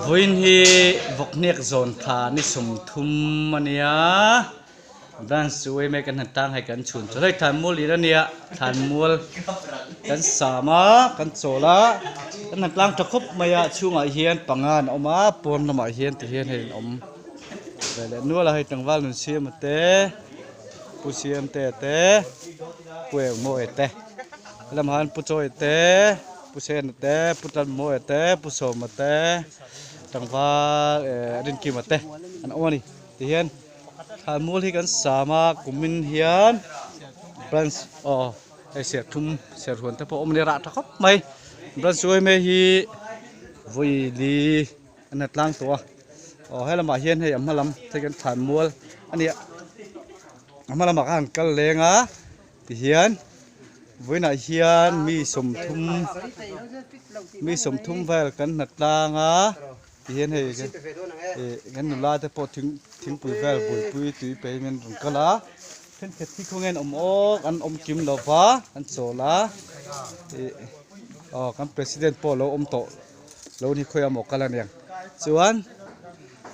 Vawiin hi vawkhniak zawn thla ni 30 a nia, dance chu uai mai kan han tang hei kan chhun chawl hei thlanmual in a nia thlanmual kan sam a kan chawl a kan han tlang tha khawp mai a chhungah hian panga an awm a pawn lamah hian ti hian hei an awm ve leh nual a hei tlangval nun siam a te pu siam te a te pu engmaw te lamah hian pu chawi te. Pu Sena te, Pu Tlanmawia te, Pu Sawma te, tlangval eh Rinkima te an awm a ni. Tihian thlanmual hi kan sam a, kumin hian branch aw hei serthum serhuan te pawh a awm a ni rah tha khawp mai. Branch uaime hi vawi li an ha tlang tawh a, aw he lamah hian hei a hma lam hei kan thlanmual a ni a, a hma lamah khan an kal leng a. Tihian vawiinah hian mi 30 mi 30 vel kan hna tlang a tihian hei ih kan nula te pawh thing thingpui vel buaipui tui pe in an rawn kal a thenkhat hi khawnge an awm awk an awm kim lo va an chawl a ih aw kan president pawh alo awm tawh lo ni khawi a maw kal a niang chuan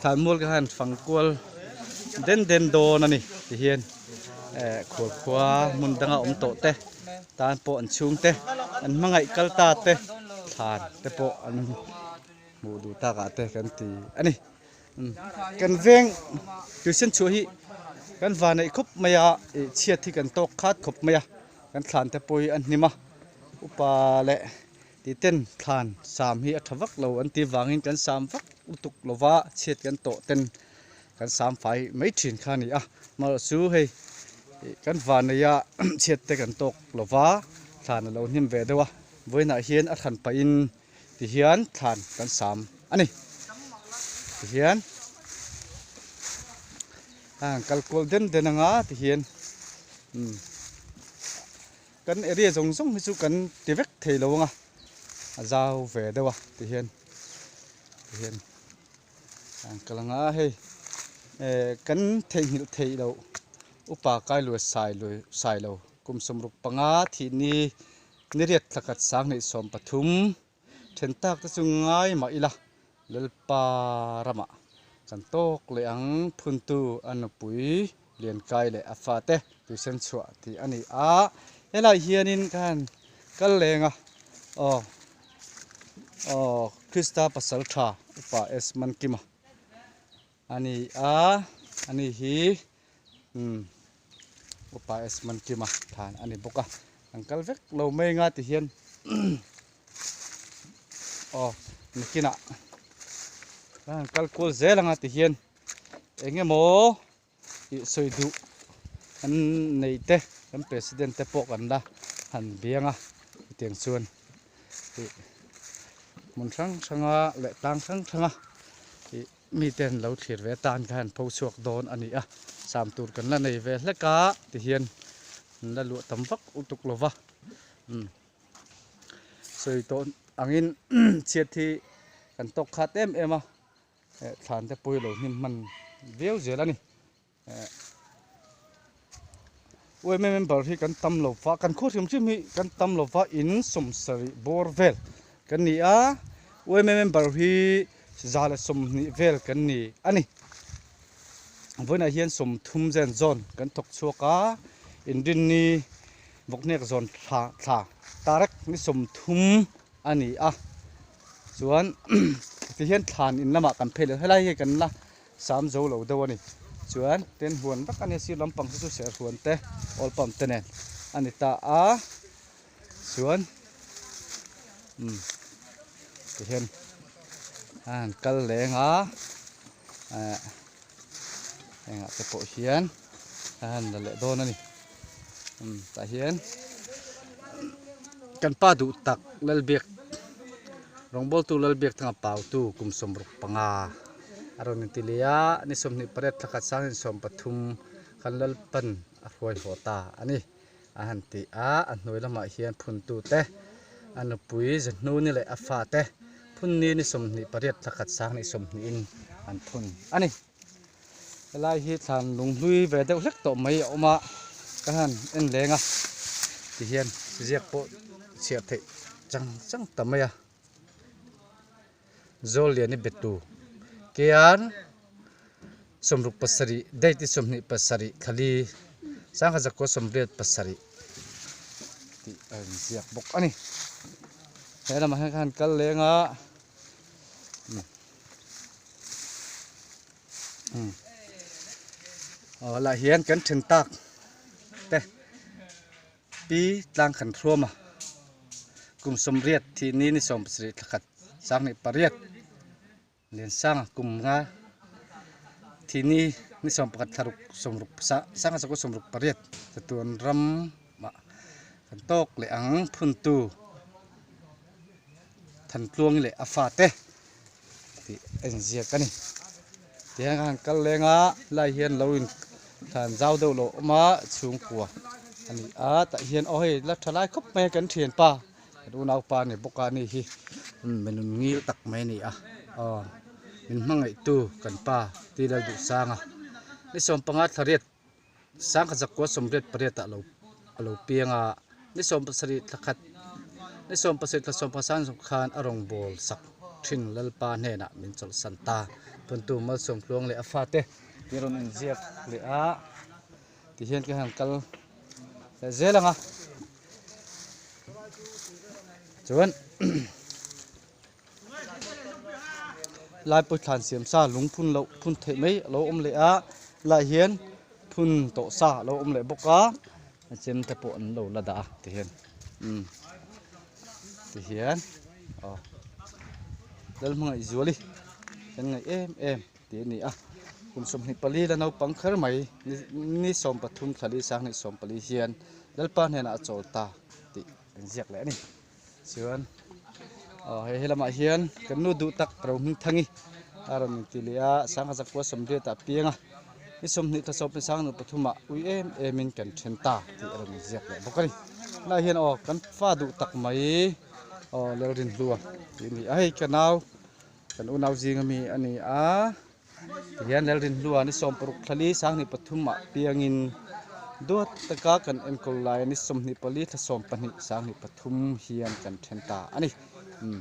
thlanmual te khan fang kual den den dawn a ni tihian. eh khual khua hmun danga awm tawh te tan pawh an chhung te an hmangaih kal ta te thlan te pawh an hmuh duh tak ah te kan ti a ni kan veng tuisen chhuah hi kan van neih khawp mai a ih chhiat hi kan tawk khat khawp mai a kan thlan te pawh hi a hnim a upa leh tih ten thlan sam hi a tha vak lo an tih vangin kan sam vak lutuk lova chhiat kan tawh ten kan sam fai mai thin kha a ni a amaherawh chu hei kan vaneia chhiat te kan tawk lova thlan a lo hnim ve deuh a vawiinah hian a thlan pahin tihian thlan kan sam a ni tihian a han kal kual den den anga tihian umm. Kan area zawng zawng hi chu kan ti vek thei lo ang a, a zau ve deuh a tihian tihian an kal ang a hei eh kan theihnghilh theih loh upa Kailua sai lui sai lo kum 65 thih ni ni riat thla khat 2023 then tak te chu ngai mah ila Lalpa ramah kan tawk leh ang phuntu a nupui Liankai leh a fate tuisen chhuah tih a ni a, helai hianin ka han kal leng a, aw aw Krista pasal tha upa S Mankima a ni a, ani hi umm upa S Mankima thlan a ni bawk a, an kal vek lo mai anga ti hian aw nakinah ka han kal kual zel anga ti hian eng emaw ih sawi duh an nei te kan president te pawh kan la han biang a hetiang chuan ih hmun hrang hranga leh tlang hrang hranga ih mite an lo thlir ve atan kha an pho chhuak dawn a ni a sam tur kan la nei ve hlek a tihian an la luah tam vak lutuk lo va umm sawi tawh angin chhiat hi kan tawk khat em em a. eh thlan te pawh hi lo hnim hman viau zel a ni eh UMA member hi kan tam lo va kan khaw hrim hrim hi kan tam lo va in 70 bawr vel kan ni a UMA member hi 120 vel kan ni a ni vawiinah hian 30 zen zawn kan thawk chhuak a inrinni vawkhniak zawn thla thla tarek ni 30 a ni a. Chuan ti hian thlan in lamah kan phei leh helai hi kan la sam zo lo deuh a ni. Chuan ten huan vak a nia sir lampang te chu serh huan te oil pump te nen a ni ta a. Chuan umm ti hian a han kal leng a eh engah te pawh hian a han la leh dawn a ni. Umm tah hian kan pa duh tak Lalbiak rawngbawltu Lalbiak thanga pautu kum 65 a rawn inti leh a ni 28 thla khat 2023 khan Lalpan a hruai haw ta a ni a han ti a a hnuai lamah hian phuntu te a nupui Zahnuni leh a fate phunni ni 28 thla khat 2020 in an phun a ni. Helai hi thlan lunghlui ve deuh hlek tawh mai a awm a ka han en leng a tihian ziak pawh chhiar theih chang chang ta mai a. Zawlliani betu KR 67 date i 27 thlali 1987 tih a inziak bawk a ni. He lamah hian ka han kal leng a aw lah hian kan then tak te pi tlang khan hruam a kum 80 thih ni ni 70 thla khat 2008. Liansanga kum nga thini ni 11 thla ruk 60 1968 chatuan ram ah kan tawk leh ang phuntu Thantluangi leh a fate tih a inziak a ni. Tihian ka han kal leng a helai hian lo in thlan zau deuh lo awm a chhungkua a ni a tah hian aw hei la tha lai khawp mai a kan thianpa. Kan unaupa a ni bawk a ni hi mi nun ngil tak mai a ni a aw min hmangaihtu kan pa Ti Lalduhsanga ni 15 thla riat 1948 ah lo a lo piang a ni 17 thla khat ni 17 thla 11 khan a rawngbâwl sak thin Lalpa hnenah min chawlhsan ta Puntu Malsawmtluang leh a fate tih a rawn inziak leh a tihian ka han kal leh zel ang a. Chuan laipui thlan siam sa lung phun loh phun theih mai a lo awm leh a lai hian phun tawh sa a lo awm leh bawk a a chem te pawh an lo la dah a ti hian umm ti hian aw Lalhmangaihzuali kan ngaih em em. Tih a ni a, kum 24 la naupang kher mai ni 13 thla li 2014 hian Lalpa hnenah a chawl ta tih an ziak leh a ni. Chuan aw hei helamah hian kan nu duh tak Rohmingthangi a rawn inti leh a, 1980 ah piang a, ni 20 thla 23 ah ui em emin kan then ta tih a rawn inziak leh bawk a ni. Helaiah hian aw kan fa duh tak mai aw Lalrinhlua tih a ni a, hei ka nau Kan unau zing ami a ni a, tihian Lalrinhlua ni 16 thla li 23 ah piangin duat taka kan enkawl lai ni 24 thla 12 23 hian kan then ta a ni. Umm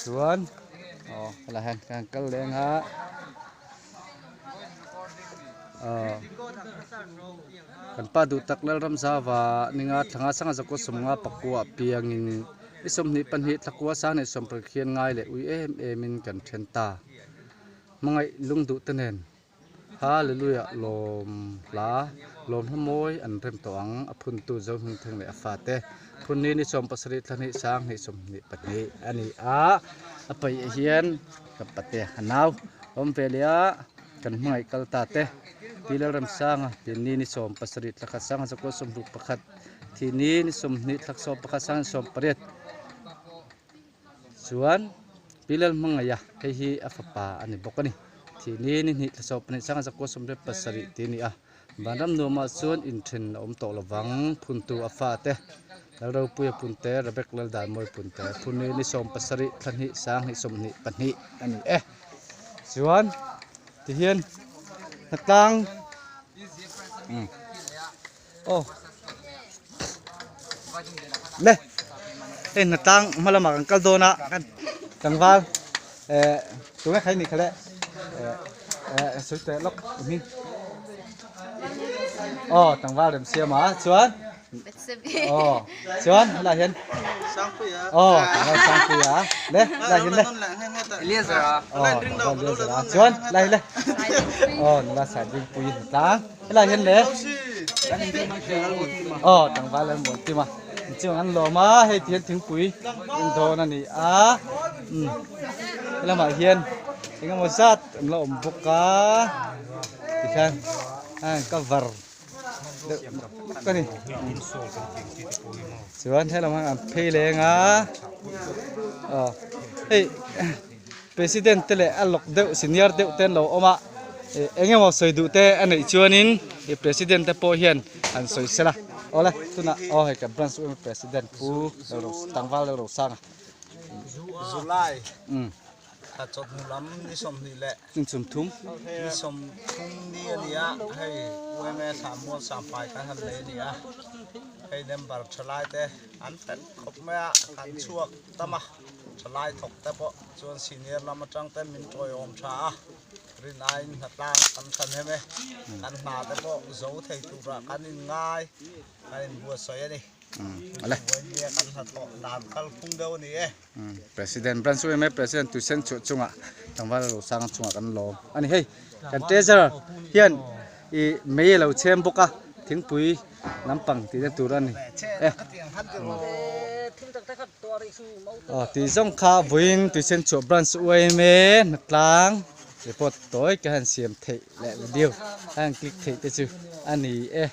chuan aw helai hian kan kal leng a aw kan pa duh tak Lalramzava ninga thlanga sanga zakua 59 ah piangin I 22 thlakua 20 khian ngai leh ui em emin kan then ta. Hmangaih lungduh te nen Hallelujah lawm hla lawm hla mawi an rem tawh ang a phuntu Zohmingtheng leh a fate phun ni ni 70 thla hnih 2022 a ni a. A paih hian ka pate a nau awm ve leh a kan hmangaih kal ta te Pi Lalramsanga pian ni ni 70 thla khat 1961 Thi ni ni 20 thlak 11 18 chuan Pi Lalhmangaia hei hi a fapa a ni bawk a ni. Thi ni ni hnih thla 12 1927 tih a ni a. Vanram nuamah chuan inthen a awm tawh lovang phuntu a fate Lalropuia Punte, Rebek Laldanmawi Punte phun ni ni 70 thla hnih 2022 a ni e. Chuan tihian hnatlang Aw le hei hnatlang hma lamah kan kal dawn a kan tlangval eh tunge khai ni kha le eh eh sawi teh lawk hming aw tlangval rem siam a chuan aw chuan helaiah hian aw tlangval sangpuia le helaiah hian le aw tlangval Eliezer a chuan helaiah hian le aw nula saidingpui hnatlang. Helai hian le aw tlangval an muan tim a inchung an lawm a hei ti hian thingpui in dawn a ni a umm helamah hian eng emaw zat an la awm bawk a tikhian a in cover deuh bawk a ni chuan helamah an phei leng a aw hei. President te leh a lawk deuh senior deuh te an lo awm a ih eng emaw sawi duh te a neih chuanin ih president te pawh hian an sawi sel a awle tunah aw hei kan branch û president pu tlangval Lalrosanga July thla chawhnu lam ni 20 leh ni 30 ni 30 ni a ni a hei UMA thla mual sangpai kan han lei a ni a hei member thalai te an fel khawp mai a kan chhuak tam a. Thalai thawk te pawh chuan senior lam atang te min tawiawm tha a, rin aiin hnatlang kan thlan hem e. Kan hna te pawh zo thei turah kan inngai, kan inbuatsawi a ni. Vawinia kan hnathawh dan kalphung deuh a ni e. President branch yma president tuisen chu chungah tlangval rosanga chungah kan lawm a ni hei kan treasurer hian ih mei a lo chhem bawk a thingpui lampang tihna tur a ni e aw tih zawng kha vawiin tuisen chhuah branch yma hnatlang report tawi ka han siam theih leh video a han click theih te chu a ni e.